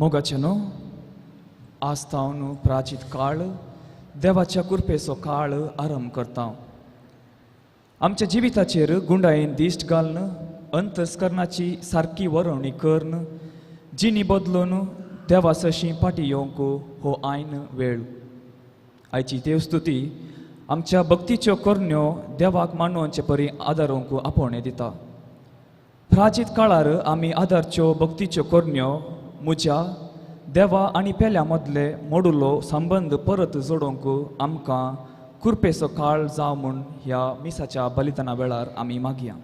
मोगाचें न्हू आस्तावन प्राचीत काळ देवाच्या कुरपेचो काळ आरंभ करता. आमच्या जिविताचेर गुंडायेन दिश्ट घालून अंतस्करणाची सारकी वरोवणी करून जिणी बदलून देवा सशी फाटी येवंक हो आयन वेळ. आयची देवस्तुती आमच्या भक्तीच्यो करण्यो देवाक मानोवचे परी आदारूंक आपोवणें दिता. प्राचीत काळार आमी आदारच्यो भक्तीच्यो करण्यो म्हज्या देवा आनी पेल्या मदले मोडुलो संबंद परत जोडोवंक आमकां कुरपेचो काळ जावं म्हूण ह्या मिसाच्या बलिदाना वेळार आमी मागया.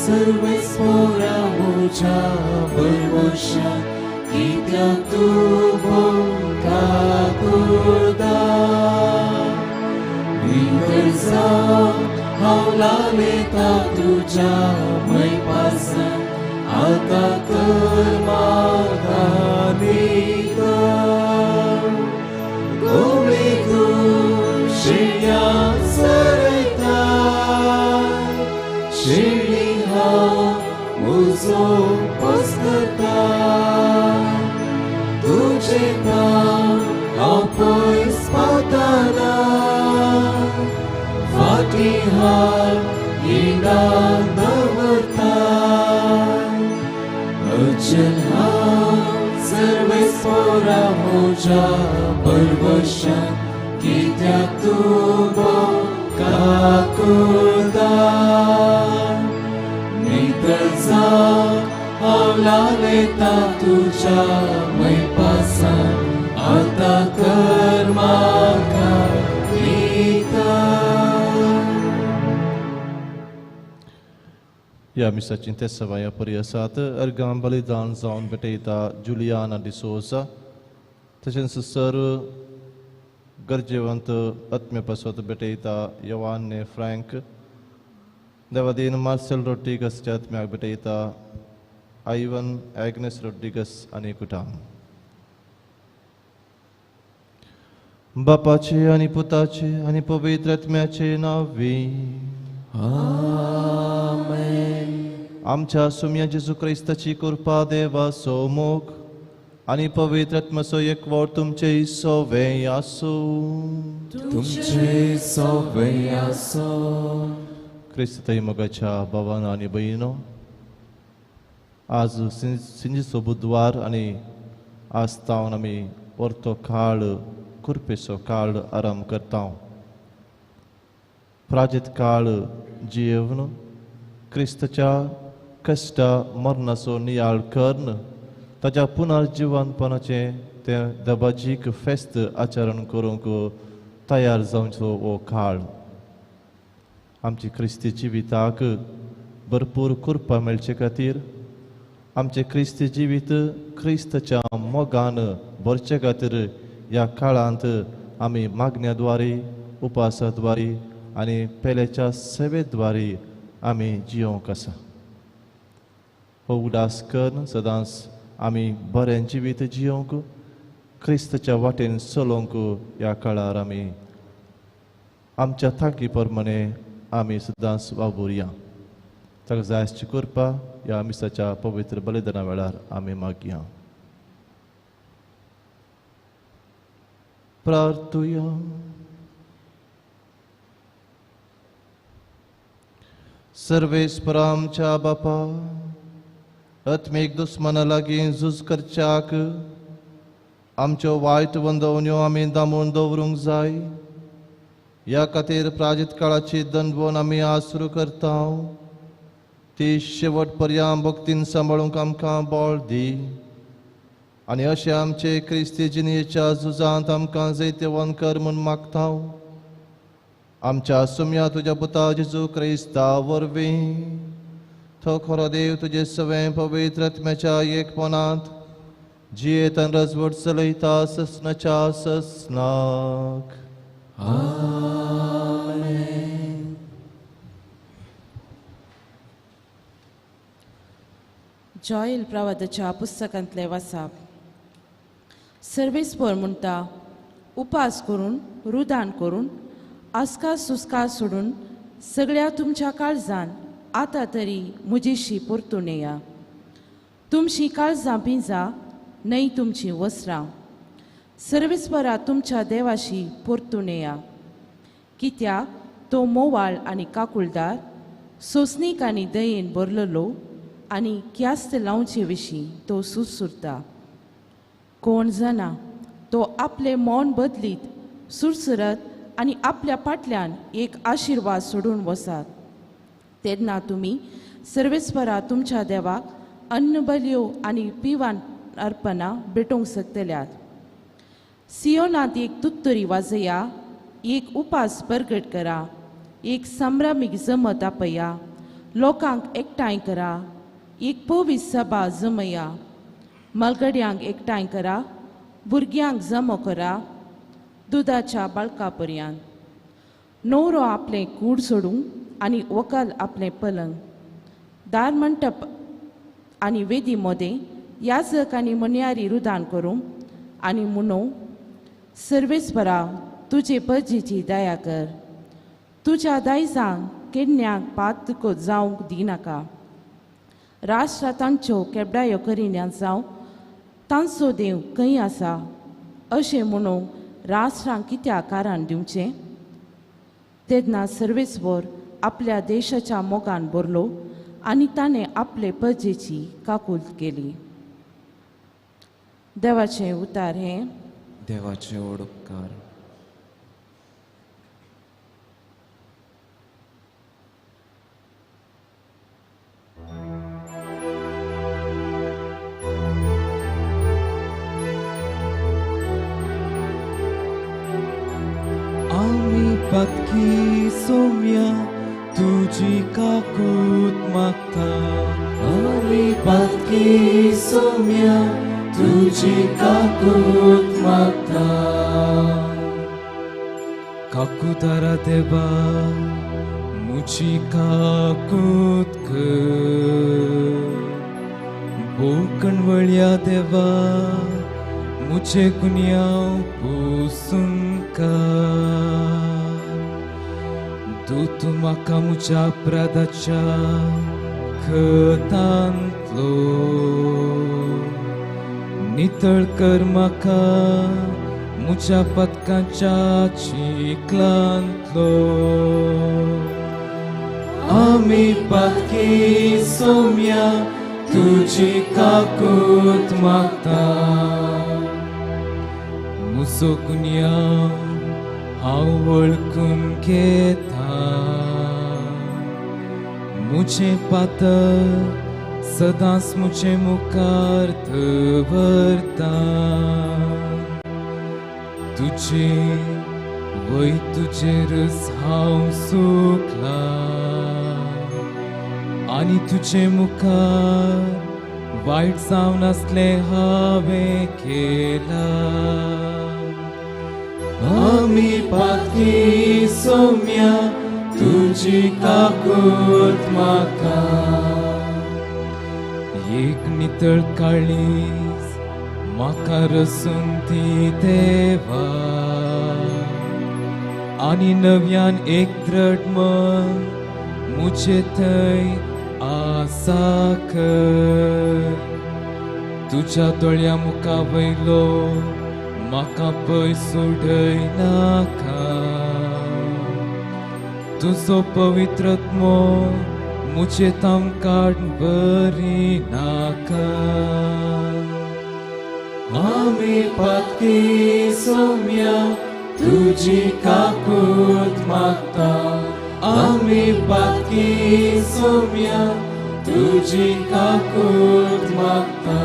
सर्वेस्पोरा म्हज्या भरवंशा कित्याक तूं भोंवता कुर्दा भितर जावन हांव लालेता तुज्या मैपासान आतां कर म्हाका नितळ गोवे तूं शिळ्याक सरयता शिळी हांव म्हजो पसरता तुजें काम हांव पयस पावतना फाटीं हात इंडाक दवरता अचल हांव सर्वेस्पोरा म्हज्या भरवंशान कित्याक तूं भोंवता कुर्दा नितळ जावन हांव लालेता तुज्या मैपासान आतां कर म्हाका नितळ. ह्या मिसाची तेसवाया परी आसात अर्गां बलिदान जावन भेटयता जुलियाना डिसोजा तशेंच सर गरजेवंत आत्म्या पासत भेटयता यवान्ने फ्रँक देवादीन मार्सेल रोड्रिगसच्या आत्म्याक भेटयता आयवन एग्नेस रोड्रिगस आनी कुटाम. बापाचे आनी पुताचे आनी पवित्र आत्म्याचे नांवी आमेन. आमच्या सुम्या जेजू क्रिस्ताची कृपा देवाचो मोग आनी पवित्र आत्म्याचो एकवट तुमचे सवे आसूं. तुमचे सवे आसूं. क्रिस्तय मोगाच्या भावान आनी भयणीनो, आज सिंजीचो बुधवार आनी आज तावन आमी परतो काळ कुरपेचो काळ आराम करता. प्राजीत काळ जियेवन क्रिस्तच्या कश्टा मरणाचो नियाळ करून ताच्या पुनर्जिवनपणाचें तें दबाजीक फेस्त आचरण करूंक तयार जावचो हो काळ. आमची क्रिस्ती जिविताक भरपूर कृपा मेळचे खातीर आमचें क्रिस्ती जिवीत क्रिस्तच्या मोगान भरचे खातीर ह्या काळांत आमी मागण्या द्वारे उपासा द्वारे आनी पेल्याच्या सेवे द्वारे आमी जियोंक आसा. हो उदास करून सदांच आमी बरें जिवीत जियोंक क्रिस्तच्या वाटेन चलोवंक ह्या काळार आमी आमच्या तांकी प्रमाणे आमी सदांच वावुरया. ताका जायची कृपा ह्या मिसाच्या पवित्र बलिदाना वेळार आमी मागया. प्रार्थुया. सर्वेस्परा आमच्या बापा, आत्मीक दुस्मना लागीं झूज करच्याक आमच्यो वायट वंदवण्यो आमी दामून दवरूंक जाय. ह्या खातीर प्राजीत काळाची दंडवण आमी आज सुरू करता ती शेवट पर्यंत भक्तीन सांबाळूंक आमकां बळ दी आनी अशें आमचे क्रिस्ती जिणेच्या झुजांत आमकां जैतवंत कर म्हूण मागता. आमच्या सुम्या तुज्या पुता जेजू क्रिस्ता वरवीं तो खरो देव तुजे सवें पवित्र आत्म्याच्या एकपणांत जियेत आनी रजवट चलयता ससनाच्या ससनाक. आमेन. जॉयल प्रवादाच्या पुस्तकांतले वासाप. सर्वेस्पर म्हणटा, उपास करून रुदान करून आसकास सुस्कार सोडून सगळ्या तुमच्या काळजान आतां तरी म्हजीशी परतून येया. तुमची काळजां पिंजा न्हय तुमचीं वस्त्रां. सर्वेस्परा तुमच्या देवाशी परतून येया, कित्याक तो मोवाळ आनी काकुळदार, सोंसणीक आनी दयेन भरलेलो आनी क्यास्त लावचे विशीं तो सुरसुरता. कोण जाणा तो आपलें मौन बदलीत सुरसुरत आनी आपल्या फाटल्यान एक आशिर्वाद सोडून वसात. तेन्ना तुमी सर्वेस्परा तुमच्या देवाक अन्न बलयो आनी पिवान अर्पणां भेटोवंक शकतल्यात. सियोनांत एक तुत्तरी वाजया, एक उपास परगट करा, एक संभ्रमीक जमत आपया, लोकांक एकठांय करा, एक पवीस सभा जमया, मालगड्यांक एकठांय करा, भुरग्यांक जमो करा, दुदाच्या बाळका पर्यंत. न्हवरो आपलें कूड सोडूंक आनी वकल आपलें पलंग. दार मंटप आनी वेदी मोदें याजक आनी मन्यारी रुदान करूंक आनी म्हणूं, सर्वेस्परा तुजे परजेची दया कर, तुज्या दायजांक केन्नाक पात जावंक दिनाका. राष्ट्रां तांच्यो केबडायो करिना जावं, तांचो देव खंय आसा अशें म्हणूंक राष्ट्रांक कित्याक कारण दिवचें? तेन्ना सर्वेस्पर आपल्या देशाच्या मोगान भरलो आनी ताणें आपले परजेची काकूल केली. देवाचें उतार हें. देवाचे व्हड उपकार. आमी पातकी सोम्या तुजी काकूत मागता, आमी पातकी सोम्या तुजी काकूत मागता. काकुतारा देवा मुजी काकूत कर, बोकणवळ्या देवा मुझे गुन्यांव पुसून काड. दूत म्हाका म्हज्या अपराधाच्या खतांतलो नितळ कर, म्हाका म्हज्या पदकांच्या चिखलांतलो. आमी पातकी सोम्या तुजी काकूत मागता, म्हजो गुन्यांव हांव वळखून घेता. म्हजें पातक सदांच म्हजे मुखार दवरता. तुजे वय तुजेरच हांव सुकला आनी तुजे मुखार वायट जावन आसलें हांवें केलां. आमी पातकी सोम्या तुजी काकूत मागता, एक नितळ काळीज म्हाका रसून दी देवा, आनी नव्यान एक दृढ मन म्हजे थंय आसा कर. तुज्या दोळ्या मुखा वयलो म्हाका पयस उडय नाका, तुजो पवित्र आत्मो म्हजे ताम काड बरी नाका. आमी पातकी सोम्या तुजी काकूत मागता, आमी पातकी सोम्या तुजी काकूत मागता.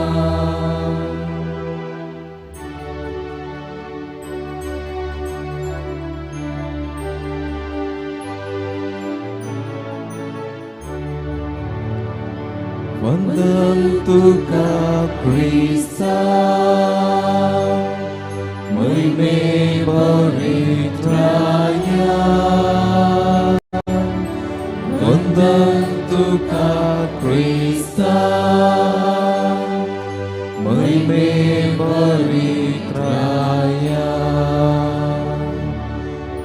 वंदन तुका क्रिस्ता महिमे पवित्राया, वंदन तुका क्रिस्ता मोहिमे पवित्राया.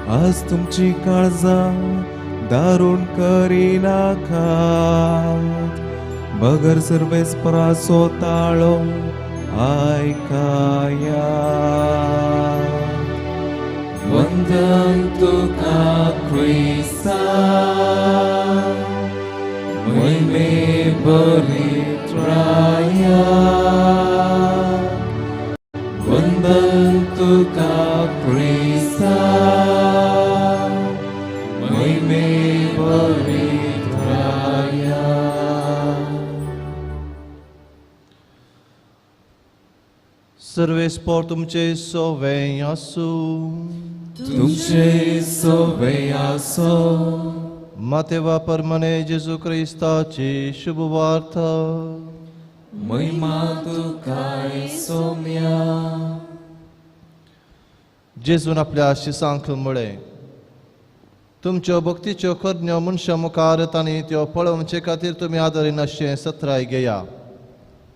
आज तुमची काळजां दारुण करिनाकात, बगर सर्वेस्पराचो ताळो आयकाया. वंदन तुका क्रिस्ता, मोहिमे पवित्राया. वंदन तुका क्रिस्ता, मोहिमे पवित्राया. सर्वेस्पर तुमचे सोवे आसूं. तुमचे सोवे आसो. मातेवा परमने जेजू क्रिस्ताची शुभ वार्ता. महिमा तुका सोम्या. जेजून आपल्या शिसांक म्हळें, तुमच्यो भक्तीच्यो करण्यो मनशां मुखार तांणी त्यो पळोवचे खातीर तुमी आदरिनाशें सत्राय घेया,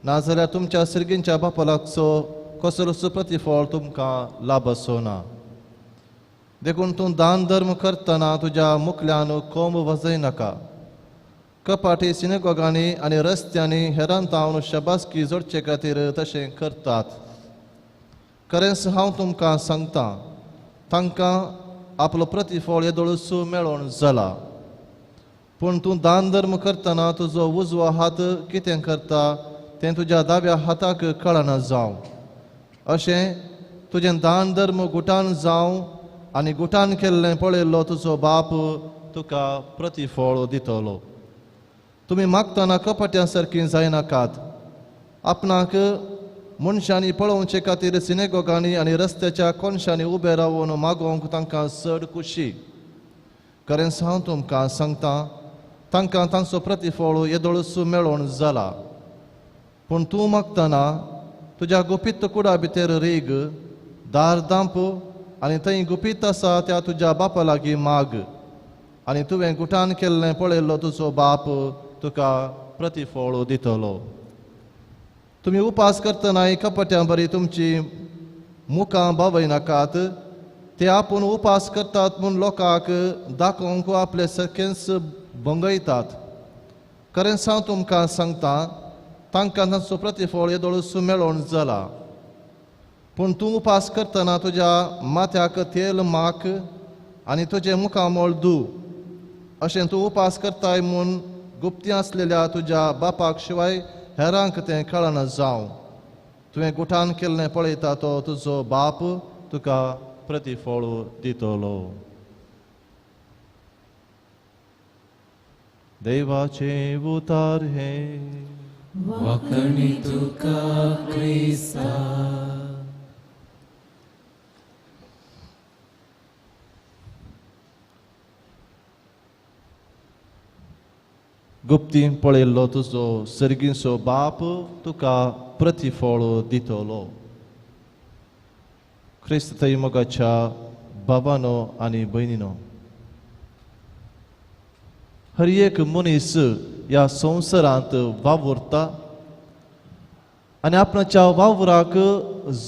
नाजाल्यार तुमच्या सिर्गींच्या बापा लागचो कसलोच प्रतिफळ तुमकां लाभसो ना. देखून तूं दान धर्म करतना तुज्या मुखल्यान कोंब वाजयनाका. कपाटी सिनेगोगांनी आनी रस्त्यांनी हेरान तावन शाबासकी जोडचे खातीर तशें करतात. खरेंच हांव तुमकां सांगता, तांकां आपलो प्रतिफळ येदोळूच मेळोन जाला. पूण तूं दान धर्म करतना तुजो उजवो हात कितें करता तें तुज्या दाव्या हाताक कळना जावं. अशें तुजें दान धर्म गुटान जावं आनी गुटान केल्लें पळयल्लो तुजो बाप तुका प्रतिफळ दितलो. तुमी मागतना कपाट्यां सारकीं जायनाकात. आपणाक मनशांनी पळोवचे खातीर सिनेगोगांनी आनी रस्त्याच्या कोनशांनी उबे रावन मागोवंक तांकां चड खुशी. खरेंच हांव तुमकां सांगता, तांकां तांचो प्रतिफळ येदोळूच मेळोन जाला. पूण तूं मागतना तुज्या गुपीत कुडा भितर रीग, दार दांप आनी थंय गुपीत आसा त्या तुज्या बापा लागीं माग, आनी तुवें गुटान केल्लें पळयल्लो तुजो बाप तुका प्रतिफळ दितलो. तुमी उपास करतना कपट्यां बरी तुमची मुखां बावयनाकात. ते आपूण उपास करतात म्हूण लोकांक दाखोवंक आपले सारकेंच भंगयतात. खरेंच हांव तुमकां सांगता, तांकां तांचो प्रतिफळ येदोळूच मेळोन जाला. पूण तूं उपास करतना तुज्या माथ्याक तेल माक आनी तुजें मुखामळ धू. अशें तूं उपास करताय म्हूण गुप्ती आसलेल्या तुज्या बापाक शिवाय हेरांक तें कळना जावं. तुवें गुठान केल्लें पळयता तो तुजो बाप तुका प्रतिफळ दितलो. देवाचें उतार हें. वाकणी तुका क्रिस्ता. गुप्तीन पळयल्लो तुजो सर्गींचो बाप तुका प्रतिफळ दितलो. क्रिस्त थंय मोगाच्या बाबानो आनी भयणीनो, हर एक मनीस ह्या संवसारांत वावुरता आनी आपणाच्या वावराक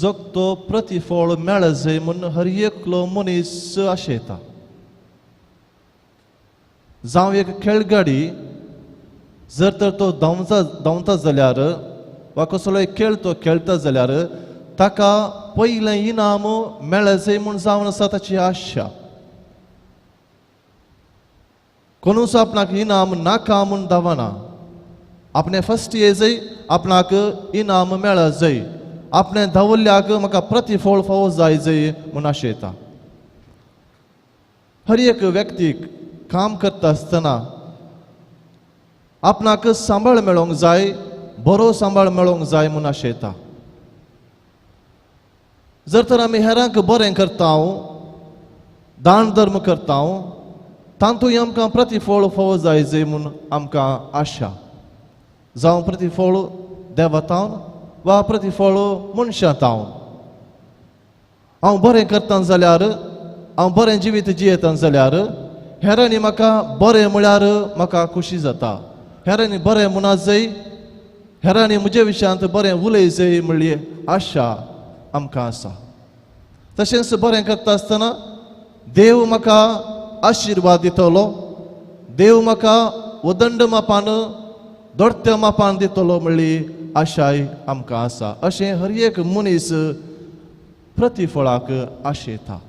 जगतो प्रतिफळ मेळजय म्हूण हर एकलो मनीस आशेता. जावं एक खेळगाडी जर तर तो धांवता जाल्यार वा कसलोय खेळ तो खेळटा जाल्यार ताका पयलें इनाम मेळजय म्हूण जावन आसा ताची आशा. कोणूच आपणाक इनाम नाका म्हूण धांवना. आपणें फस्ट येजय आपणाक इनाम मेळजय, आपणें धांवल्ल्याक म्हाका प्रतिफळ फावो जाय जय म्हूण आशेता. हर एक व्यक्तीक काम करता आसतना आपणाक सांबाळ मेळोंक जाय, बरो सांबाळ मेळोंक जाय म्हूण आशेता. जर तर आमी हेरांक बरें करता, दान धर्म करता, तातूंत आमकां प्रतिफळ फावो जाय जय म्हूण आमकां आशा. जावं प्रतिफळ देवा तावन वा प्रतिफळ मनशां तावन. हांव बरें करता जाल्यार, हांव बरें जिवीत जियेता जाल्यार हेरांनी म्हाका बरें म्हळ्यार म्हाका खुशी जाता. हेरांनी बरें म्हणा जय हेरांनी म्हज्या विशयांत बरें उलय जाय म्हणली आशा आमकां आसा. तशेंच बरें करता आसतना देव म्हाका आशिर्वाद दितलो, देव म्हाका उदंड मापान दोडत्या मापान दितलो म्हणली आशाय आमकां आसा. अशें हर एक मनीस प्रतिफळाक आशेता.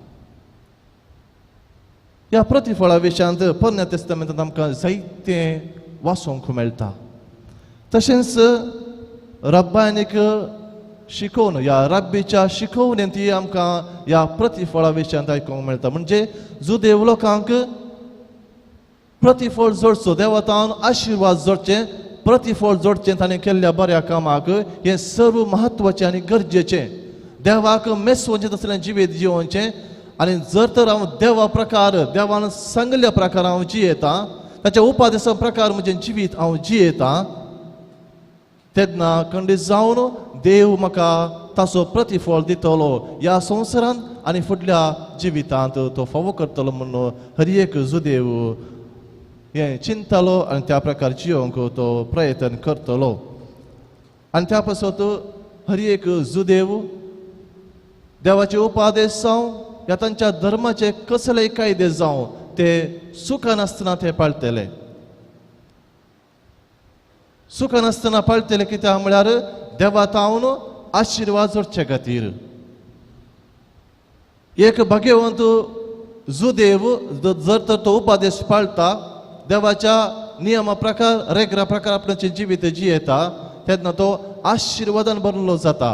ह्या प्रतिफळा विशयांत पोरण्या तेस्तामेंतांत आमकां जायतें वाचूंक मेळटा. तशेंच रब्बायनीक शिकोवन ह्या रब्बीच्या शिकोवणेंत ती आमकां ह्या प्रतिफळा विशयांत आयकूंक मेळटा. म्हणजे जुदेव लोकांक प्रतिफळ जोडचो, देवातान आशिर्वाद जोडचें, प्रतिफळ जोडचें ताणें केल्ल्या बऱ्या कामाक, हें सर्व म्हत्वाचें आनी गरजेचें. देवाक मेसवचें तसलें जिवीत जिवोवचें आनी जर तर हांव देवा प्रकार देवान सांगिल्ल्या प्रकार हांव जियेतां, ताच्या उपादेसा प्रकार म्हजें जिवीत हांव जियेतां, तेन्ना खंडीत जावन देव म्हाका ताचो प्रतिफळ दितलो ह्या संवसारांत आनी फुडल्या जिवितांत तो फावो करतलो म्हणून हर एक जुदेव हें चिंततालो आनी त्या प्रकार जियोंक तो प्रयत्न करतलो. आनी त्या पासत हर एक जुदेव देवाचे उपादेश जावं ह्या तांच्या धर्माचे कसलेय कायदे जावं ते चुकनासतना ते पाळटले. चुकनासतना पाळटले कित्याक म्हळ्यार देवा तावन आशिर्वाद जोडचे खातीर. एक भाग्यवंत जुदेव जर तर तो उपादेश पाळटा, देवाच्या नियमा प्रकार रेगरा प्रकार आपणाचें जिवीत जियेता, तेन्ना तो आशिर्वादान भरलो जाता,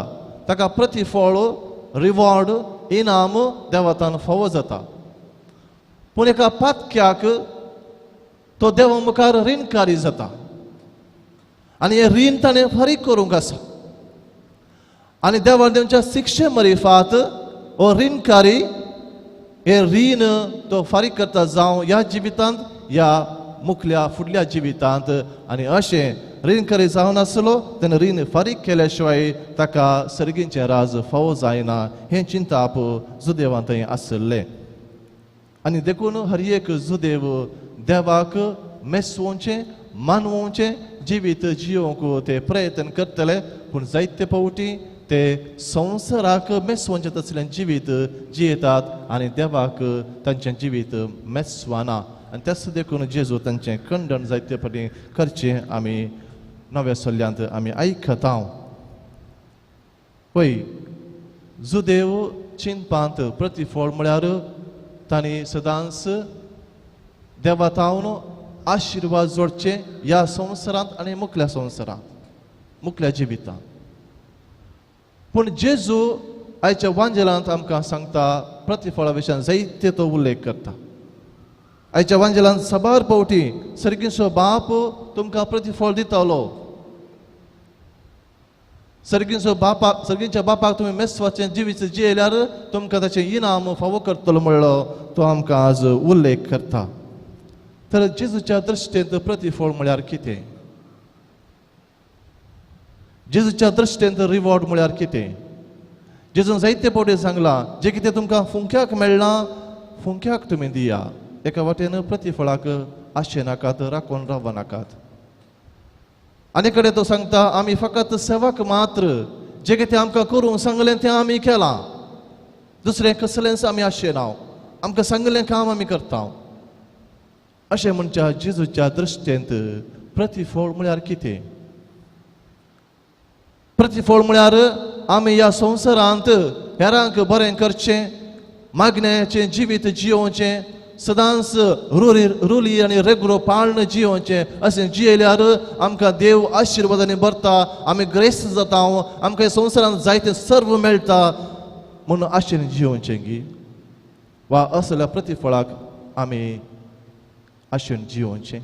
ताका प्रतिफळ रिवॉर्ड इनाम देवातान फावो जाता. पूण एका पातक्याक तो देवा मुखार रिणकारी जाता आनी हें रीण ताणें फारीक करूंक आसा आनी देवान तेंच्या शिक्षे मरिफात हो रिणकारी हें रीण तो फारीक करता जावं ह्या जिवितांत ह्या मुखल्या फुडल्या जिवितांत. आनी अशें रिणकारी जावन आसलो तेन्ना रीण फारीक केल्या शिवाय ताका सर्गीचें राज फावो जायना हें चिंताप जुदेवान थंय आसलें. आनी देखून हर एक जुदेव देवाक मेसवचें मानवचें जिवीत जियोवंक ते प्रयत्न करतले, पूण जायते फावटी ते संवसाराक मेसवचें तसलें जिवीत जियेतात आनी देवाक तांचें जिवीत मेसवाना. आनी त्याच देखून जेजू तांचें खंडण जायते फावटी करचें आमी नव्या सल्ल्यांत आमी आयकता. पळय जुदेव चिंतपांत प्रतिफळ म्हळ्यार तांणी सदांच देवा तावन आशिर्वाद जोडचे ह्या संवसारांत आनी मुखल्या संवसारांत मुखल्या जिवितांत. पूण जेजू आयच्या वांजेलांत आमकां सांगता प्रतिफळा विशयान जायते तो उल्लेख करता. आयच्या वांजेलांत साबार फावटी सर्गीचो बाप तुमकां प्रतिफळ दितलो, सर्गीचो बापाक सर्गीच्या बापाक तुमी मेसवाचें जिवीत जियेल्यार तुमकां ताचें इनाम फावो करतलो म्हणलो तो आमकां आज उल्लेख करता. तर जेजूच्या दृश्टेंत प्रतिफळ म्हळ्यार कितें? जेजूच्या दृश्टेंत रिवॉर्ड म्हळ्यार कितें? जेजून जायते फावटी सांगलां जें कितें तुमकां फुंक्याक मेळ्ळां फुंक्याक तुमी दिया, एका वाटेन प्रतिफळाक आशे नाकात, राखून राव नाकात. आनी कडेन तो सांगता आमी फकत सेवाक मात्र, जें कितें आमकां करूंक सांगलें तें आमी केलां, दुसरें कसलेंच आमी आशे ना, आमकां सांगलें काम आमी करता. अशें म्हणच्या जेजूच्या दृश्टेंत प्रतिफळ म्हळ्यार कितें? प्रतिफळ म्हळ्यार आमी ह्या संवसारांत हेरांक बरें करचें, मागण्याचें जिवीत जियोवचें, सदांच रुली आनी रेगुलो पाळण जियोवचें. अशें जियेल्यार आमकां देव आशिर्वादांनी भरता, आमी ग्रेस्त जाता, आमकां संवसारांत जायतें सर्व मेळटा म्हणून आशेन जियोवचें गी वा असल्या प्रतिफळाक आमी आशेन जियोवचें.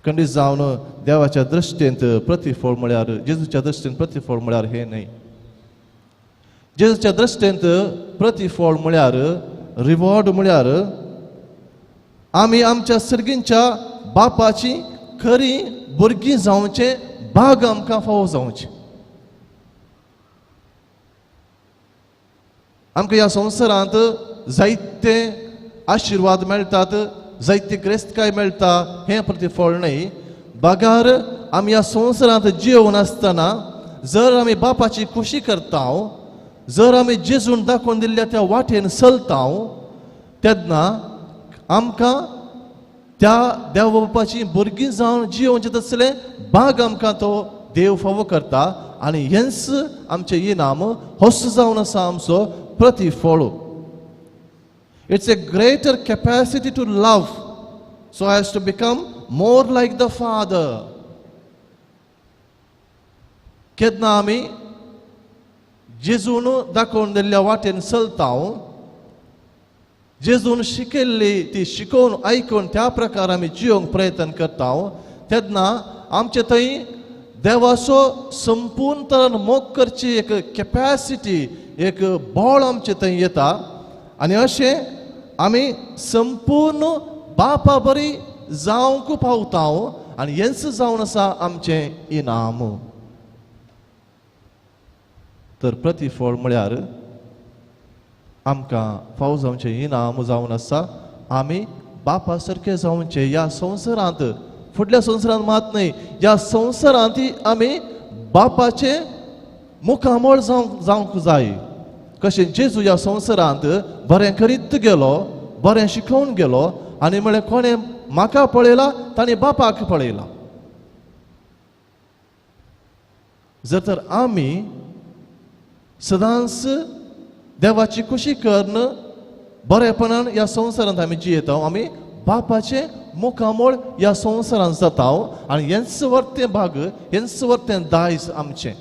खंडीत जावन देवाच्या दृश्टेंत प्रतिफळ म्हळ्यार जेजूच्या दृश्टेंत प्रतिफळ म्हळ्यार हें न्हय. जेजूच्या दृश्टेंत प्रतिफळ म्हळ्यार रिवॉर्ड म्हळ्यार आमी आमच्या सर्गींच्या बापाची खरी भुरगीं जावचें, भाग आमकां फावो जावचें. आमकां ह्या संवसारांत जायते आशिर्वाद मेळटात, जायती ग्रेस्तकाय मेळटा हें प्रतिफळ न्हय, बगार आमी ह्या संवसारांत जियोवन आसतना जर आमी बापाची खुशी करता, जर आमी जेजून दाखोवन दिल्ल्या त्या वाटेन चलता, तेन्ना आमकां त्या देव बापाची भुरगीं जावन जियोवचें तसलें भाग आमकां तो देव फावो करता आनी हेंच आमचें इनाम होच जावन आसा आमचो प्रतिफळ. It's a greater capacity to love so as to become more like the Father. केन्ना आमी जेजून दाखोवन दिल्ल्या वाटेन चलता, जेजून शिकयल्ली ती शिकोवन आयकून त्या प्रकार आमी जियोंक प्रयत्न करता, तेन्ना आमचे थंय देवाचो संपूर्ण तरान मोग करची एक कॅपॅसिटी, एक बळ आमचे थंय येता आनी अशें आमी संपूर्ण बापा बरी जावंक पावता आनी हेंच जावन आसा आमचें इनाम. तर प्रतिफळ म्हळ्यार आमकां फावो जावचें इनाम जावन आसा आमी बापा सारके जावचें ह्या संवसारांत, फुडल्या संवसारांत मात न्हय, ह्या संवसारांत आमी बापाचें मुखामळ जावंक जाय. कशें जेजू ह्या संवसारांत बरें करीत गेलो, बरें शिकोवन गेलो आनी म्हळें कोणें म्हाका पळयला ताणें बापाक पळयला. जर तर आमी सदांच देवाची खुशी करून बरेपणान ह्या संवसारांत आमी जियेता, आमी बापाचें मुखामळ ह्या संवसारांत जाता आनी हेंच वर्तें भाग, हेंच वर्तें दायज आमचें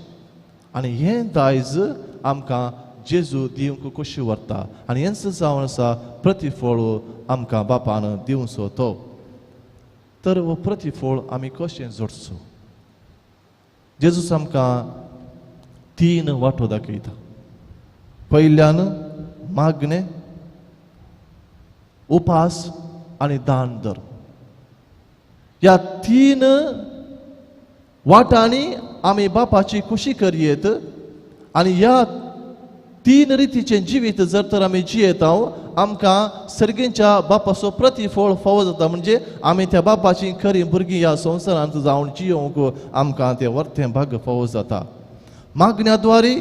आनी हें दायज आमकां जेजू दिवंक खुशी व्हरता आनी हेंच जावन आसा प्रतिफळ आमकां बापान दिवचो तो. तर हो प्रतिफळ आमी कशें जोडचो? जेजूस आमकां तीन वाटो दाखयता. पयल्यान मागणें, उपास आनी दान धर्म. ह्या तीन वाटांनी आमी बापाची खुशी करयेत आनी ह्या तीन रितीचें जिवीत जर तर आमी जियेता आमकां सर्गींच्या बापाचो प्रतिफळ फावो जाता. म्हणजे आमी त्या बापाची खरी भुरगीं ह्या संवसारांत जावन जियोवंक आमकां तें वर्तें भाग फावो जाता. मागण्या द्वारे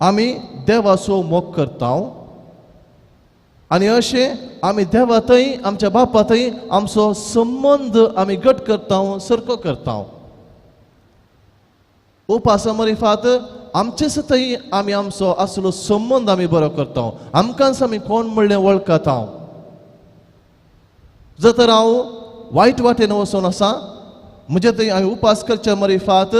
आमी देवाचो मोग करता आनी अशें आमी देवा थंय आमच्या बापा थंय आमचो संबंद आमी घट करता, सारको करता. उपासा मरिफात आमचेच थंय आमी आमचो आसलो संबंद आमी बरो करता, आमकांच आमी कोण म्हणलें वळखता. जर तर हांव वायट वाटेन वचून आसा, म्हजे थंय हांवें उपास करच्या मरिफात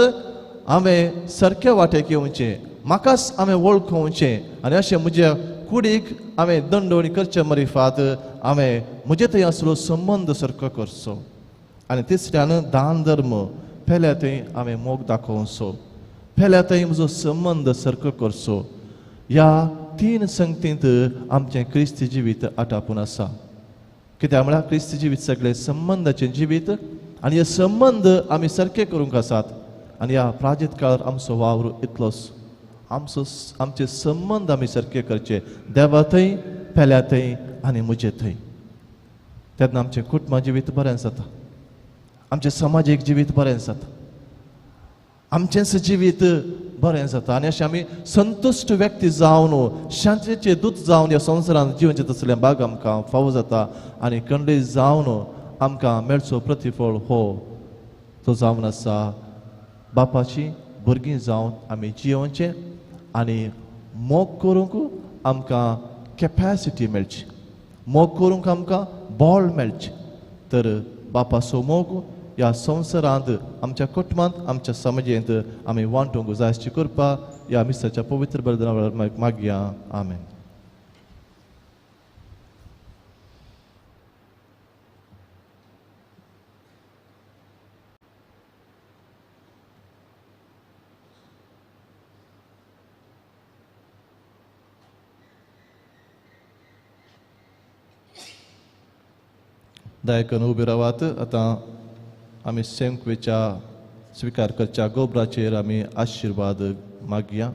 हांवें सारक्या वाटेक येवचें, म्हाकाच हांवें वळखोवचें आनी अशें म्हज्या कुडीक हांवें दंडवणी करच्या मरिफात हांवें म्हजे थंय आसलो संबंद सारको करचो. आनी तिसऱ्यान दान धर्म, पेल्या थंय हांवें मोग दाखोवचो, पेल्या थंय म्हजो संबंद सारको करचो. ह्या तीन संगतींत आमचें क्रिस्ती जिवीत आटापून आसा. कित्याक म्हळ्यार क्रिस्ती जिवीत सगळें संबंदाचें जिवीत आनी हे संबंद आमी सारके करूंक आसात. आनी ह्या प्राजीत काळार आमचो वावर इतलोच, आमचो आमचे संबंद आमी सारके करचे देवा थंय, पेल्या थंय आनी म्हजे थंय. तेन्ना आमचें कुटुंबा जिवीत बरें जाता, आमचें समाजीक जिवीत बरें जाता, आमचेंच जिवीत बरें जाता आनी अशें आमी संतुश्ट व्यक्ती जावन शांतीचे दूत जावन ह्या संवसारांत जिवनचें तसलें भाग आमकां फावो जाता आनी कंडे जावन आमकां मेळचो प्रतिफळ हो तो जावन आसा बापाची भुरगीं जावन आमी जियोवचें आनी मोग करूंक आमकां कॅपॅसिटी मेळची, मोग करूंक आमकां बळ मेळचें. तर बापाचो मोग ह्या संवसारांत आमच्या कुटुंबांत आमच्या समाजेंत आमी वांटूंक जायची करपा ह्या मिसाच्या पवित्र बलिदाना वेळार मागया. आमेन. दायकन उबे रावात. आतां आमी सेंकवेच्या स्विकार करच्या गोबराचेर आमी आशिर्वाद मागया.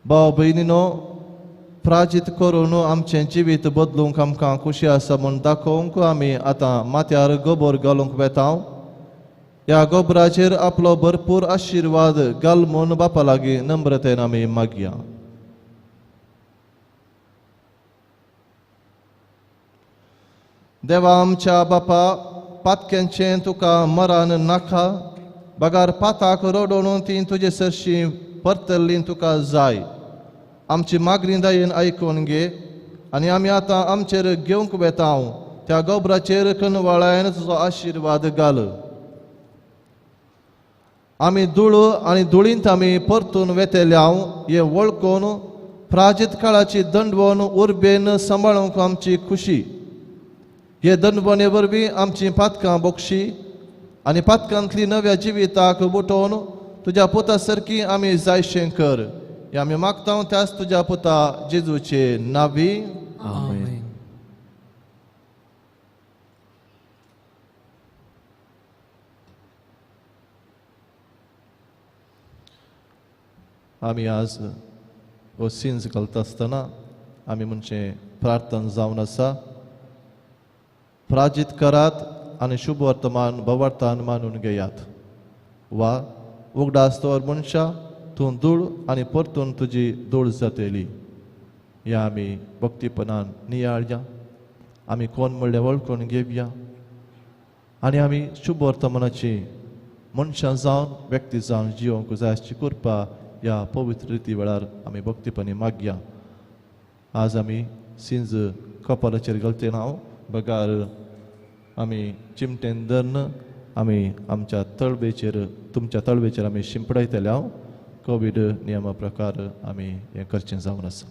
भाव भयणीनो, प्राजीत करून आमचें जिवीत बदलूंक आमकां खुशी आसा म्हूण दाखोवंक आमी आतां माथ्यार गोबोर घालूंक वेता. ह्या गोबराचेर आपलो भरपूर आशिर्वाद घाल म्हूण बापा लागीं नम्रतेन आमी मागया. देवा आमच्या बापा, पातक्यांचें तुका मरण नाका, बगार पाताक रडोवन ती तुजे सरशी परतल्ली तुका जाय. आमची मागणी दयेन आयकून घे आनी आमी आतां आमचेर घेवंक वेता त्या गोबराचेर कनवाळायन तुजो आशिर्वाद घाल. आमी धूळ आनी धुळींत आमी परतून वेतेल्या हे वळखून प्राजीत काळाची दंडवण उर्बेन सांबाळूंक आमची खुशी. हे दंडवणे वरवीं आमची पातकां बोगशी आनी पातकांतली नव्या जिविताक बुटोवन तुज्या पुता सारकी आमी जायशें कर. हे आमी मागता त्याच तुज्या पुता जेजूचे नावी. आमेन. आमी आज हो सिन्स घालता आसतना आमी म्हणचे प्रार्थना जावन आसा, प्राजीत करात आनी शुभ वर्तमान भवार्थान मानून घेयात. वा उगडास दवर मनशा, तूं धूळ आनी परतून तुजी धूळ जातली. ह्या आमी भक्तीपणान नियाळया, आमी कोण म्हणलें वळखून घेवया आनी आमी शुभ वर्तमानाची मनशां जावन व्यक्ती जावन जिवंक जाय अशी कृपा ह्या पवित्र रिती वेळार आमी भक्तीपणी मागया. आज आमी सिंज कपालाचेर घालते ना, बगार आमी चिमटेन धरून आमी आमच्या तळवेचेर तुमच्या तळवेचेर आमी शिंपडायतले. हांव कोवीड नियमा प्रकार आमी हें करचें जावन आसा.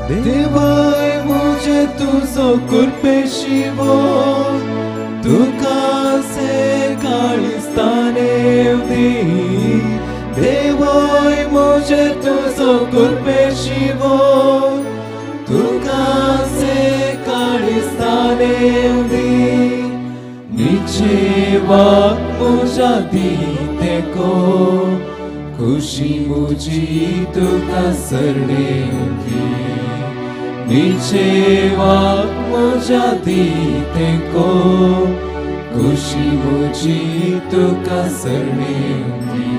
देवाय मुझे तू तुजो कुरपेशिवो तुका से काळिस्तानेव दी देवोय म्हजेर तुजो कुरपेशिवो तुका से काळिस्तानेव दी निचेवाक म्हज्या दी तेको खुशी म्हजी तुका सरणेव दी निचेवाक म्हज्या दी तेको खुशी म्हजी तुका सरणेव दी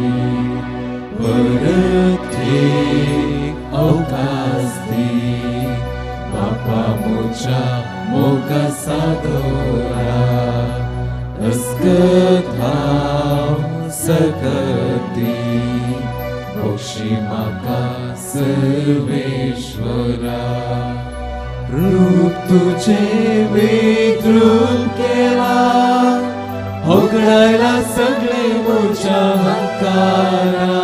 परत एक अवकाश दी बापा म्हज्या मोगा सादोरा अस्कत हांव सकत दी बक्षी म्हाका सर्वेश्वरा रूप तुझें विद्रूप केला होगडायला सगळे म्हज्या हंकारा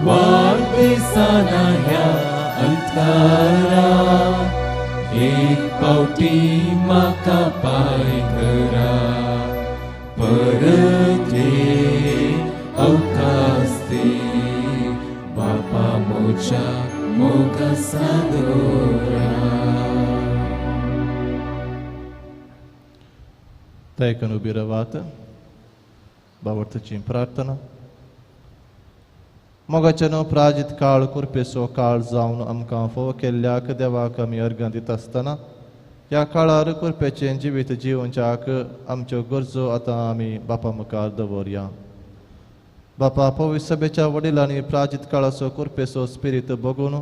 वाट दिसना ह्या अंतकारा एक पावटी म्हाका पाय करा परत एक अवकाश दी बापा म्हज्या मोगा सादोरा. दयेकन उबी रावात. बावडताची प्रार्थना. मोगाच्या न्हू प्राजीत काळ कुरपेचो काळ जावन आमकां फोव केल्ल्याक देवाक आमी अर्गां दिता आसतना ह्या काळार कुरपेचें जिवीत जिवनच्याक आमच्यो गरजो आतां आमी बापा मुखार दवरया. बापा पवित्र सभेच्या वडिलांनी प्राजीत काळाचो कुरपेचो स्पिरीत बगून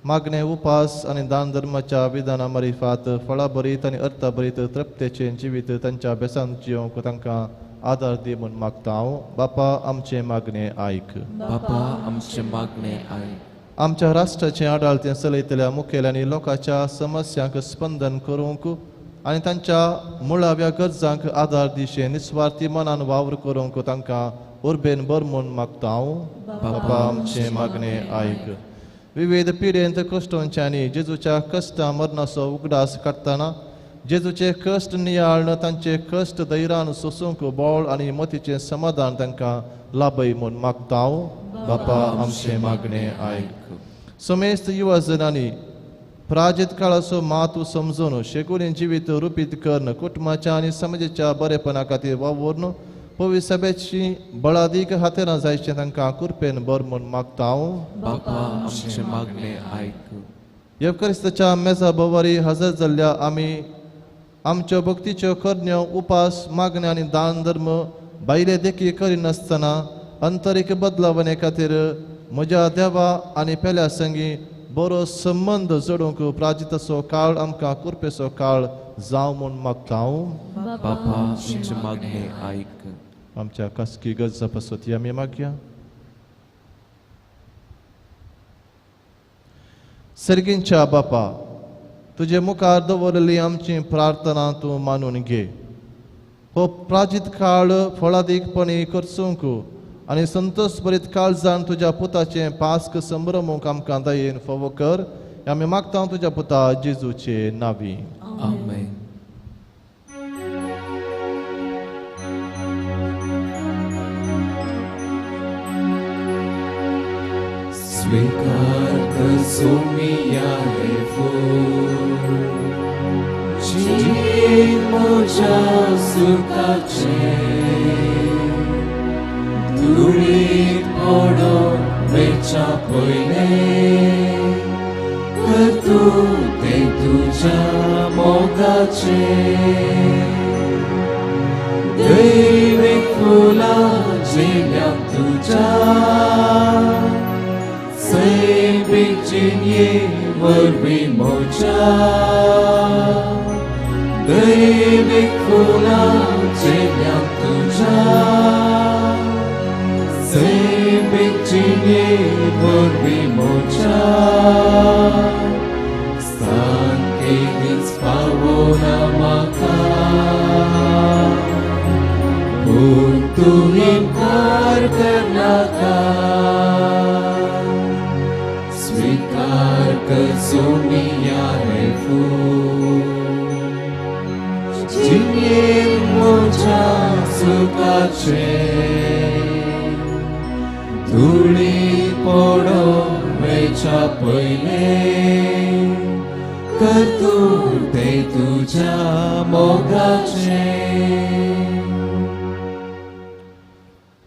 मागणे उपास आनी दान धर्माच्या विधाना मारिफात फळां भरीत आनी अर्था भरीत तृप्तेचें जिवीत तांच्या बेसान जिवंक तांकां आदार दी म्हूण मागता हांव. बापा आमचें मागणें आयक. बापा आमचें मागणें आयक. आमच्या राष्ट्राचें आडाळतें चलयतल्या मुखेल्यांनी लोकांच्या समस्यांक स्पंदन करूंक आनी तांच्या मुळाव्या गरजांक आदार दिशें निस्वार्थी मनान वावर करूंक तांकां उर्बेन बर म्हूण मागता हांव. बापा आमचें मागणें आयक. विविध पिडेंत कश्टोंच्यांनी जेजूच्या कश्टां मरणाचो उगडास काडटना जेजूचे कश्ट नियाळ्न तांचे कश्ट धैर्यान सोसूंक बळ आनी मतीचें समाधान तांकां लाभय म्हूण मागता हांव. बापा आमचें मागणें आयक. समेस्त युवा जनांनी प्राजीत काळाचो म्हत्व समजून शेगुणी जिवीत रुपीत करून कुटुंबाच्या आनी समाजाच्या बरेपणा खातीर वावुरून पवित्र सभेची बळादीक हातेरां जायचें तांकां कुरपेन बर म्हूण मागता हांव. बापा आमचें मागणें आयक. येवक्रिस्ताच्या मेजा भोंवरी हजर जाल्ल्या आमी आमच्यो भक्तीच्यो करण्यो उपास मागण्यो आनी दान धर्म भायले देखी करिनासतना अंतरीक बदलावणे खातीर म्हज्या देवा आनी पेल्या संगी बरो संबंद जोडूंक प्राजिताचो काळ आमकां कुरपेचो काळ जावं म्हूण मागता हांव. बापा आमचें मागणें आयक. आमच्या खासगी गरजा पासत आमी मागया. सर्गींच्या बापा तुजे मुखार दवरलेली आमची प्रार्थना तूं मानून घे. हो प्राजीत काळ फळादीकपणी करसूंक आनी संतोष भरीत काळजान तुज्या पुताचें पास्क संभ्रमूंक आमकां दयेन फावो कर. आमी मागता तुज्या पुता जेजूचे नांवी. आमेन. स्वीकार कर सोमिया हे फूल जीण म्हज्या सुखाचें धुळीत पडोन वेच्या पयलें कर तूं तें तुज्या मोगाचें दैवीक फुलां झेल्यां तुज्या सैमीक जिणये वरवीं म्हज्या दैवीक फुलां झेल्यां तुज्या सैमीक जिणये वरवीं म्हज्या स्थान केदींच पावना म्हाका पूण तूं इन्कार करनाका. स्वीकार कर सोमिया हे फूल कौतुकाचें धुळी पडोवंक वेच्या पयलें करतूं तें तुज्या मोगाचें.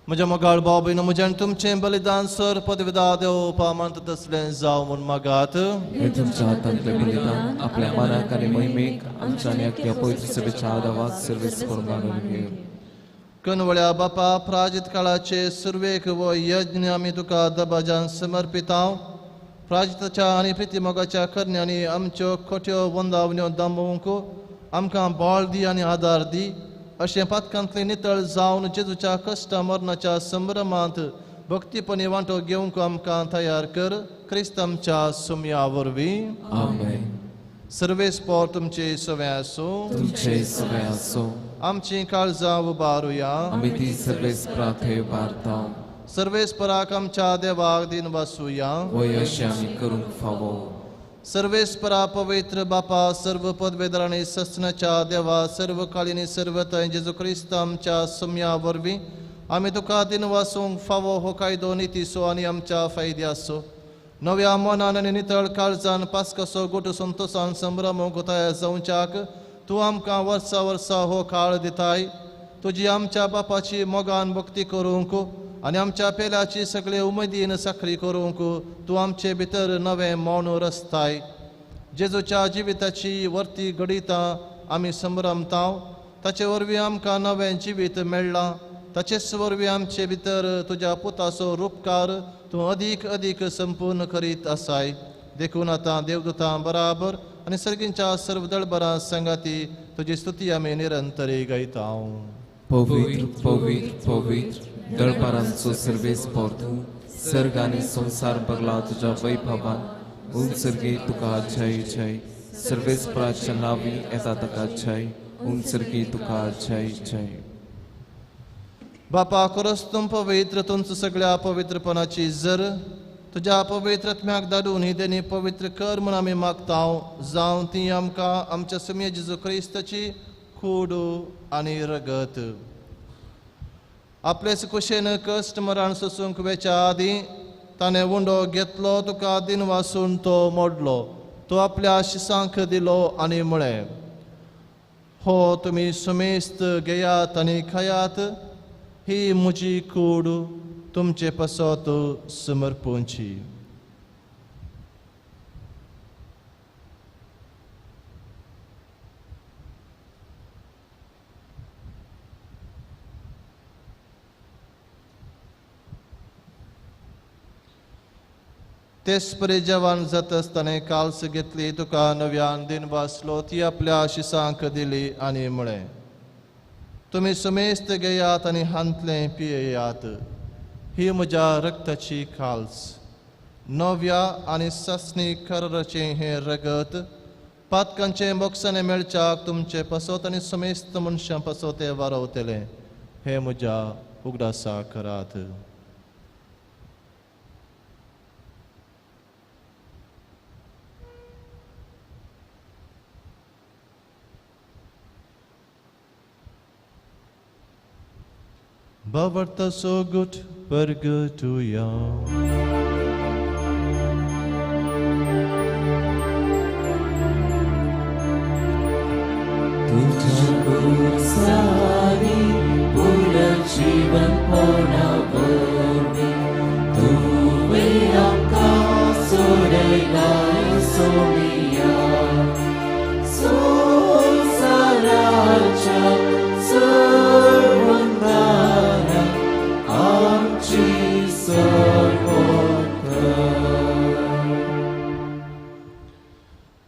म्हज्या मोगाळ भाव भयणो, म्हजें आनी तुमचें बलिदान सर पदविदा देवपा मानता तसलें जावं म्हूण मागात. हें तुमच्या हातांतलें बलिदान आपल्या मनाक आनी महिमेक आमच्या आनी अख्ख्या पवित्र सभेच्या आदावाक सर्वेस मानून घेव. कनवळ्या बापा, प्राजित काळाचे सुरवेक वो यज्ञ आमी तुका दबाजान समर्पितांव. प्राजिताच्या आनी प्रितीमोगाच्या करण्यांनी आमच्यो खोट्यो वंदावण्यो दामोवंक आमकां बळ दी आनी आदार दी. अशें पातकांतलें नितळ जावन जेजूच्या कश्ट मरणाच्या संभ्रमांत भक्तीपणी वांटो घेवंक आमकां तयार कर. क्रिस्त आमच्या सुमया वरवीं. आमेन. सर्वेस्पोर तुमचे सवे आसूं. तुमचे सवे आसूं. आमची काळजां उबारुया. आमी ती सर्वेस्परा थंय उबारता. सर्वेस्पराक आमच्या देवाक दिन वासुया. वय अशें आमी करूंक फावो. सर्वेस्परा पवित्र बापा, सर्व पदवेदार आनी सस्नाच्या देवा, सर्व काळीनी सर्व थंय जेजू क्रिस्त आमच्या सुमया वरवीं आमी तुका दिन वासूंक फावो हो कायदो नितीचो आनी आमच्या फायद्याचो. नव्या मनान आनी नितळ काळजान पास्काचो गोटू संतोशान संभ्रमूंक तयार जावच्याक तूं आमकां वर्सा वर्सा हो काळ दिताय. तुजी आमच्या बापाची मोगान भक्ती करूंक आनी आमच्या पेल्याची सगळे उमेदीन साखरी करूंक तूं आमचे भितर नवें मौन रचताय. जेजूच्या जिविताची वर्ती घडितां आमी संभ्रमतांव. ताचे वरवीं आमकां नवें जिवीत मेळ्ळां. ताचेच वरवीं आमचे भितर तुज्या पुताचो रुपकार तूं अदीक अदीक संपूर्ण करीत आसाय. देखून आतां देवदूतां बराबर आनी सर्गींच्या सर्व दळबरां सांगाती तुजी स्तुती आमी निरंतरी गायता. पवित्र पवित्र पवित्र दळबारांचो सर्वेस्पोर तूं, सर्ग आनी संवसार भरला तुज्या वैभवान. उंचर्गी तुका जय जय. सर्वेस्पराच्या नांवी येता ताका जय. उंचर्गी तुका जय जय. बापा, खरोच तूं पवित्र, तुमचो सगळ्या पवित्रपणाची जर तुज्या पवित्र आत्म्याक धाडून ही देणी पवित्र कर म्हूण आमी मागता. जावं ती आमकां आमच्या सुमये जेजू क्रिस्ताची कूड आनी रगत. आपलेच कुशेन कश्ट मरण सोसूंक वेच्या आदीं ताणें उंडो घेतलो, तुका दिन वासून तो मोडलो, तो आपल्या शिसांक दिलो आनी म्हळें, हो तुमी सुमेस्त घेयात आनी खायात, ही म्हजी कूड तुमचे पासत समर्पूंची. तेच परी जेवण जाता आसतना काल्स घेतली, तुका नव्यान दिन वाचलो, ती आपल्या शिसांक दिली आनी म्हळें, तुमी सुमेस्त घेयात आनी हांतलें पियेयात, ही म्हज्या रक्ताची काल्स, नव्या आनी सासणी कराराचें हें रगत पातकांचें बोक्साणें मेळच्याक तुमचे पासत आनी समेस्त मनशां पासत तें वारवतलें. हें म्हज्या उगडासा करात. Bavarta sogut pergatuya. तुझ्या कुरुसारी पुनर्जीवन पणावरवी तुवें आमकां सोडयलाय सोमिया. संवसाराच्या सर्वंदाना आमची सर्वोत्तर.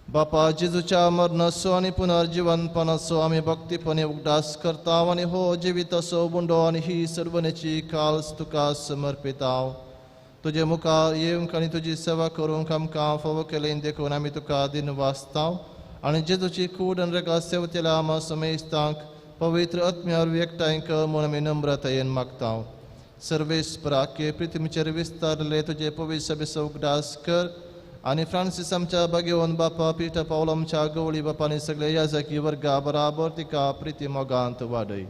बापा, जेजूच्या मरणाचो आनी पुनर्जीवनपणाचो आमी भक्तीपणे उगडास करता आनी हो जिविताचो उंडो आनी ही सर्वनेची काल्स तुका समर्पिता. तुजे मुखार येवंक आनी तुजी सेवा करूंक आमकां फावो केलें देखून आमी तुका दिन वाचता आनी जेजूची कूड आनी रगत सेवतेल्या आमा समेस्तांक पवित्र आत्म्या वरवीं एकठांय कर म्हूण आमी नम्रतायेन मागता. सर्वेस्पराके पृथ्वीचेर विस्तारले तुजे पवित्र सभेचो उगडास कर आनी फ्रांसीस आमच्या भाग्यवंत बापा, पीटर पावल आमच्या गवळी बापा आनी सगळे याजकी वर्गा बराबर तिका प्रिती मोगांत वाडय.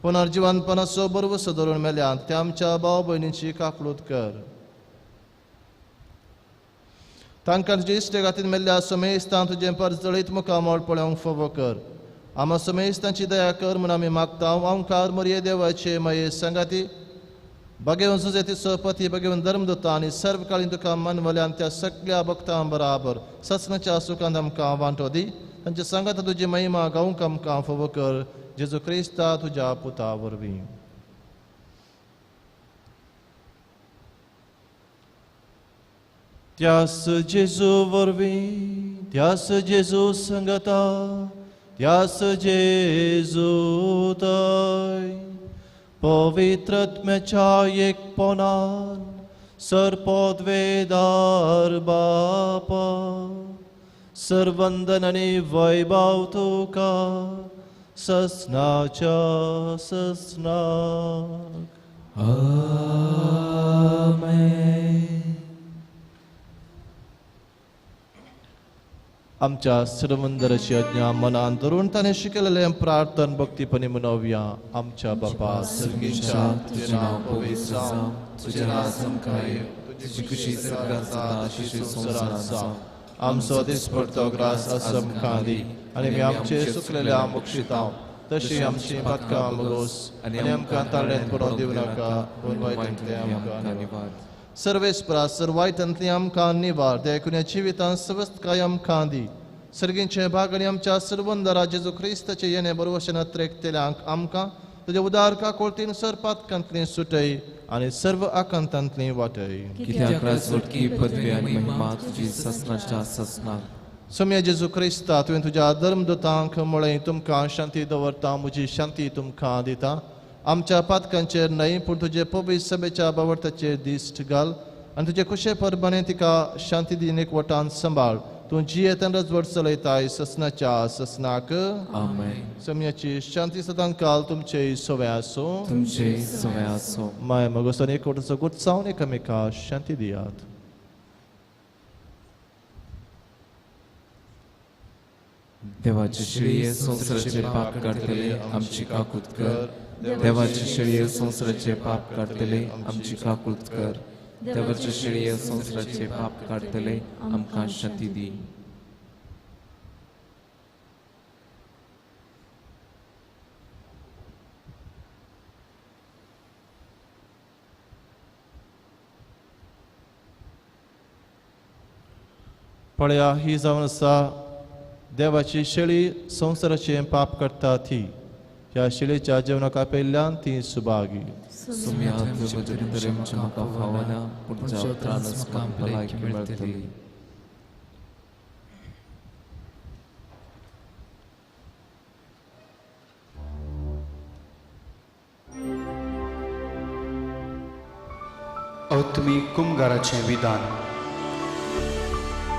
पुनर्जिवनपणाचो बरवसो धरून मेल्यात त्या आमच्या भाव भयणींची काकळूत कर. तांकां तुजे इश्टे मेल्ल्या समेस्तां तुजें परजळीत मुखामळ पळोवंक फावो कर. आमा समेस्तांची दया कर म्हूण आमी मागता. ओंकार मरिये देवाचे माये सांगाती बगेवन सुजेती पती बगेवन धर्मदूता आनी सर्वकाळीन तुका मनवल्यान त्या सगळ्या भक्तां बराबर ससनाच्या सुखांत आमकां वांटो दी. तांचे सांगाता तुजी महिमा गावंक आमकां फावो कर. जेजू क्रिस्ता तुज्या पुता वरवीं. त्यास जेजू वरवीं, त्यास जेजू संगता, त्यास जेजू तय पवित्रत्म्याच्या एकपणान सर्पोद्वेदार बापा सर्वंदन आनी वैभव तुका ससनाच्या ससनाक. आमेन. आमच्या सर्वंदराची आज्ञा मनान धरून ताणें शिकयलेलें प्रार्थन भक्तीपणी मनोवया. आमच्या बापा सर्गेश्वरा, तुजें नांव पवित्र जावं, तुजें राज आमकां येवं, तुजी खुशी स्वर्गांत जाता तशी संवसारांत जावं. आमचो दिसपडतो ग्रास आज आमकां दी आनी आमी आमचे चुकलेल्या बक्षितांव तशी आमची पातकां बगोस आनी आमकां ताळ्यांत पडोवंक दिवं नाका, पूण वायटांतलें आमकां निवार. सर्वेस्परा सर वायटांतली आमकां निवार. देखून ह्या जिवितांत सवस्तकाय आमकां दी. सर्गींचे भाग आनी आमच्या सर्वंदरा जेजू क्रिस्ताचे येणे बरवशेन त्रेकतेल्यांक आमकां तुज्या उदार काकोळतीन सर पातकांतली सुटय आनी सर्व आकांतांतली वाटय. कित्याक राजवटकी पदवी आनी महिमा तुजी ससनाच्या ससनाक. सोम्या जेजू क्रिस्ता, तुवें तुज्या धर्मदूतांक म्हळें, तुमकां शांती दवरता, म्हजी शांती तुमकां दिता. आमच्या पातकांचेर न्हय पूण तुजे पवित्र सभेच्या बावडताचेर दिश्ट घाल आनी तुजे कुशे परबाने तिका शांती दिन एकवटान सांबाळ. तूं जियेतन रजवट चलयताय ससनाच्या ससनाक. आमेन. सम्याची शांती सदांकाल तुमचे सवे आसूं. तुमचे सवे आसूं. माय मगोसन एकवटाचो गुटसावन एकामेका शांती दियात. देवाचे शेळये संवसाराचे पाप काडटले आमची काकूत कर. देवाचे शेळये संवसाराचे पाप काडटले आमची काकूत कर. देवाचे शेळये संवसाराचे पाप काडटले आमकां शांती दी. पळया, ही जावन आसा देवाची शेळी, संवसाराचें पाप काडटा ती. ह्या शेळीच्या जेवणाक आपयल्ल्यान ती सुभागी. म्हाका फावना पूण तुज्या उतरानच म्हाका भलायकी मेळटली. आत्मीक कुमगाराचें विधान.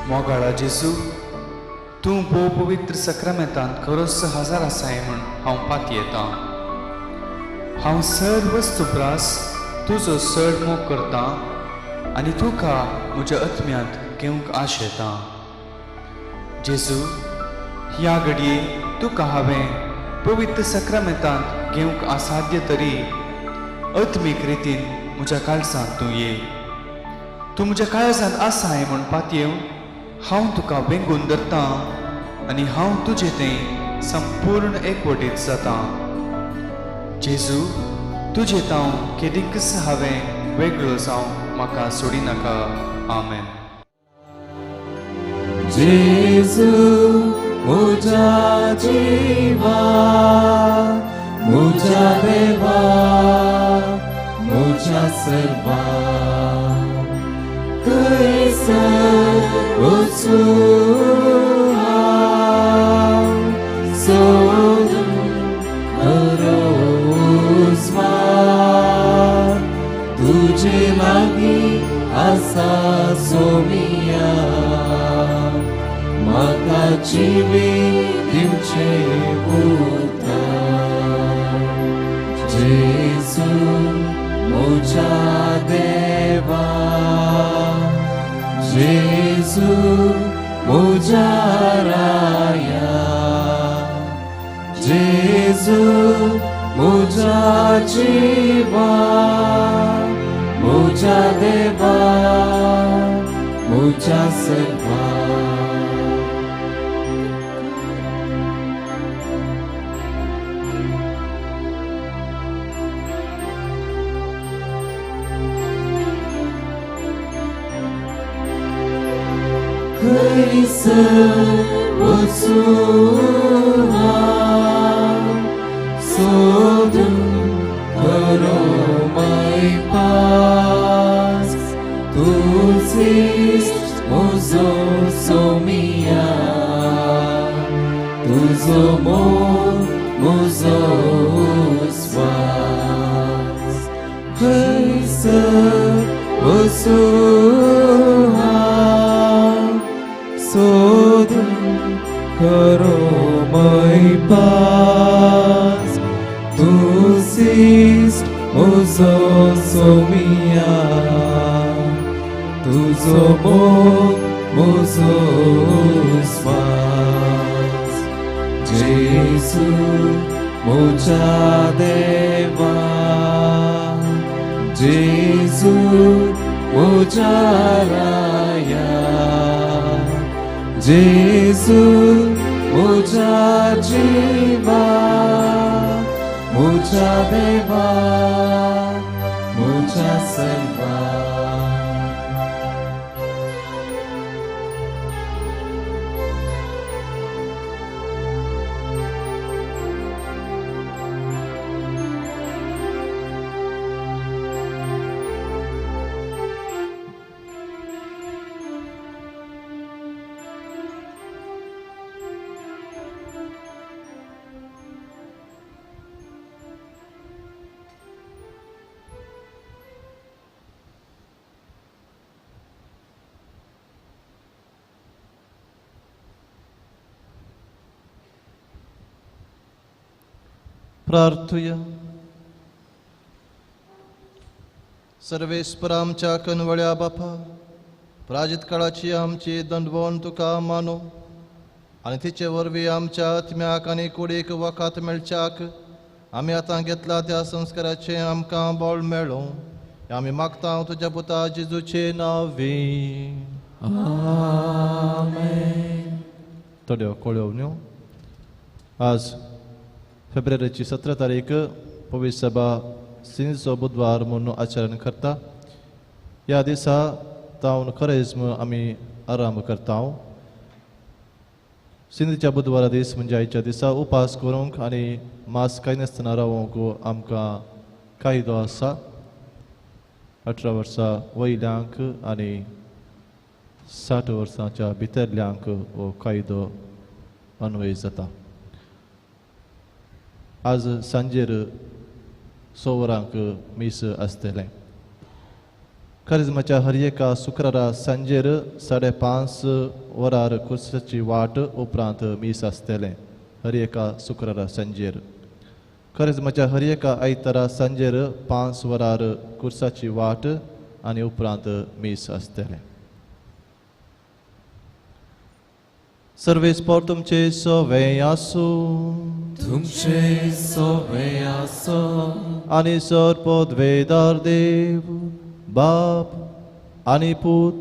मोगाळा जेजू, तूं भोव पवित्र सक्रामेंतांत खरोच हजार आसाय म्हूण हांव पातयेतां. हांव सर्व वस्तुप्रास तुजो चड मोग करतां आनी तुका म्हज्या आत्म्यांत घेवंक आशेतां. जेजू, ह्या घडये तुका हांवें पवित्र सक्रामेंतांत घेवंक असाध्य तरी आत्मीक रितीन म्हज्या काळजांत तूं ये. तूं म्हज्या काळजांत आसाय म्हूण पातयेवन हांव तुका वेंगून धरतां आनी हांव तुजे थंय संपूर्ण एकवटीत जातां. जेजू, तुजे तांव केदीकच हांवें वेगळो जावं म्हाका सोडिनाका. आमेन. जेजू म्हज्या जिवा, म्हज्या देवा, म्हज्या सर्वा, थंयसर वचूं हांव सोदूंक खरो उजवाड. तुजे लागीं आसा सोमिया, म्हाका जिवीत दिवचें उतर. जेजू म्हज्या देवा, जेजू म्हज्या राया, जेजू म्हज्या जिवा म्हज्या देवा म्हज्या सर्वा. खंयसर वचूं हांव सोदून खरो मैपास तुजीच म्हजो सोमिया तुजो मोग म्हजो स्वास. खंयसर वचूं हांव सोदून खरो मैपास तुजीच म्हजो सोमिया तुजो मोग म्हजो स्वास. जेजू म्हज्या देवा जेजू म्हज्या राया जेजू म्हज्या जिवा म्हज्या देवा म्हज्या सर्वा. प्रार्थुया. सर्वेस्पर आमच्या कनवळ्या बापा प्राजित काळाची आमची दंडवण तुका मानो आनी तिचे वरवीं आमच्या आत्म्याक आनी कुडीक वखात मेळच्याक आमी आतां घेतला त्या संस्काराचें आमकां बळ मेळूं आमी मागता तुज्या पुता जेजूचे नांवी. आमेन. थोड्यो कळोवण्यो. आज फेब्रुवारीची 17 तारीख पवित्र सभा सिंजचो बुधवार म्हणून आचरण करता. ह्या दिसा तावन खरेज्म आमी आराम करता. सिंधीच्या बुधवारा दीस म्हणजे आयच्या दिसा उपास करूंक आनी मास कांय नासतना रावंक आमकां कायदो आसा. 18 वर्सां वयल्यांक आनी 60 वर्सांच्या भितरल्यांक हो कायदो अन्वय जाता. आज सांजेर 6 वरांक मीस आसतलें. करिज्माच्या हर एका शुक्रारा सांजेर 5:30 वरार कुर्साची वाट उपरांत मीस आसतलें. हर एका शुक्रारा सांजेर करिज्माच्या हर एका आयतारा सांजेर 5 वरार कुर्साची वाट आनी उपरांत मीस आसतलें. सर्वेस्पर तुमचे सवे आसूं तुमचे सवे आसूं आनी सर पदवेदार देव बाप आनी पूत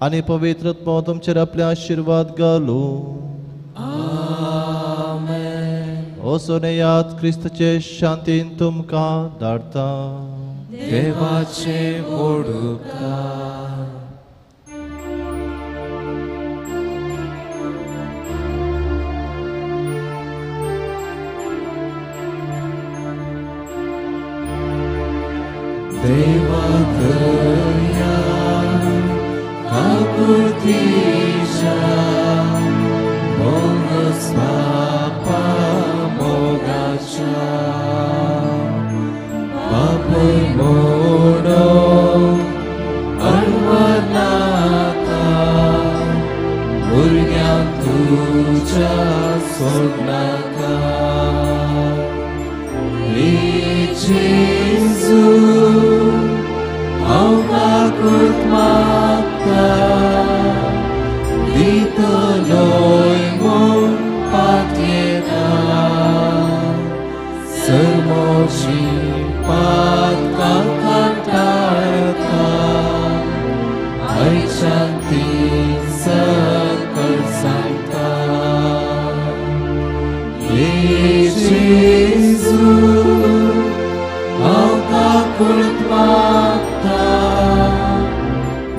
आनी पवित्र आत्मो तुमचेर आपले आशिर्वाद घालूं. आमेन. वचून येयात क्रिस्ताचे शांतीन तुमकां धाडटा. देवाचे व्हड उपकार. देवा दया काकुळतीच्या मोगस बापा मोगाच्या बापूय म्हणून अडवनाका भुरग्यांक तुज्या सोडनाका. हे जेजू हांव काकूत मागता दितलोय म्हूण पातयेता. सर्मो हे जेजू हांव काकुळट मागता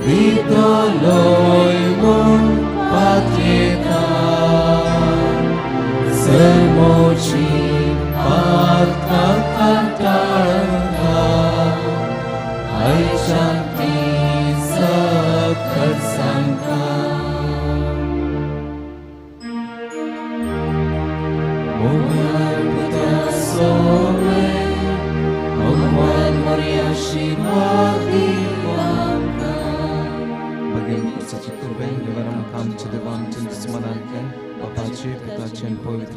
दितलोय म्हूण पातयेता सैमोची पातकां कंटाळटा आयच्यान ती सकट सांगता. मोगान पुता सोवे भगवान मरिया आशीर्वाद दिवं आमकां. भगेन पुरसाची कृपेन देवान आमकां आमच्या देवा आमच्या दुस्मनांतल्यान बापाचे पुताचे आनी पवित्र